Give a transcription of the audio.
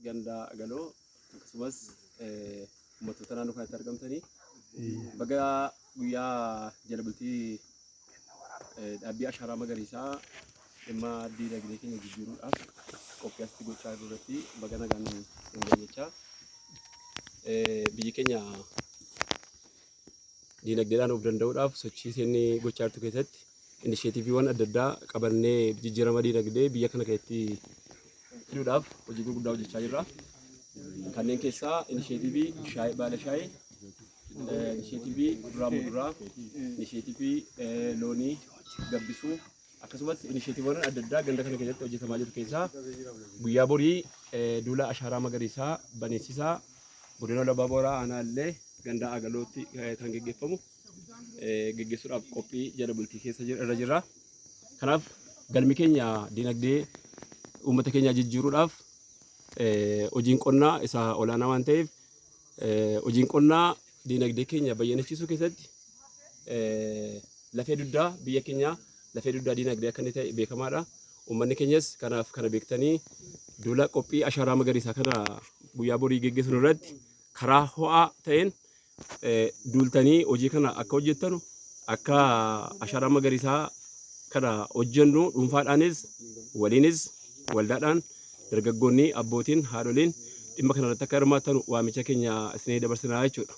ganda Agaloo akkasumas uummattoota naannoo kanatti argamtanii baga guyyaa jala bultii dhaabbii ashaaraa magariisaa dhimma diinagdee keenya jijjiiruudhaaf qophii asitti gochaa jirru irratti baga nagaan hin gahe jechaa. Biyyi keenya diinagdeedhaan of danda'uudhaaf sochii isheen gochaa jirtu keessatti inisheetiiviiwwan adda addaa qabannee jijjiirama diinagdee biyya kana keessatti fiduudhaaf hojii gurguddaa hojjechaa jirra. Kanneen keessaa inisheetiivii shaayii baala shaayii, inisheetiivii kuduraa muduraa, inisheetiivii loonii gabbisuu akkasumas inisheetiiviiwwan adda addaa ganda kana keessatti hojjetamaa jiru keessaa guyyaa borii duula ashaaraa magariisaa baneessisaa godina Iluu Abbaa Booraa aanaa illee ganda Agalootti kan geggeeffamu geggeessuudhaaf qophii jala bultii keessa irra jirra. Kanaaf galmi keenya dinagdee uummata keenyaa jijjiiruudhaaf hojiin qonnaa isa olaanaa waan ta'eef hojiin qonnaa dinagdee keenya bayyanachiisuu keessatti lafee dugdaa biyya keenyaa lafee dugdaa dinagdee akka inni ta'e beekamaadha. Uummanni keenyas kanaaf kana beektanii duula qophii ashaaraa magariisaa kana guyyaa borii geggeessinu irratti karaa ho'aa ta'een duultanii hojii kana akka hojjettanu akka ashaaraa magariisaa kana hojjennu dhuunfaadhaanis waliinis waldaadhaan dargaggoonni abbootiin haadholiin dhimma kana irratti akka hirmaattanu waamicha keenya isinii dabarsinaa jechuudha.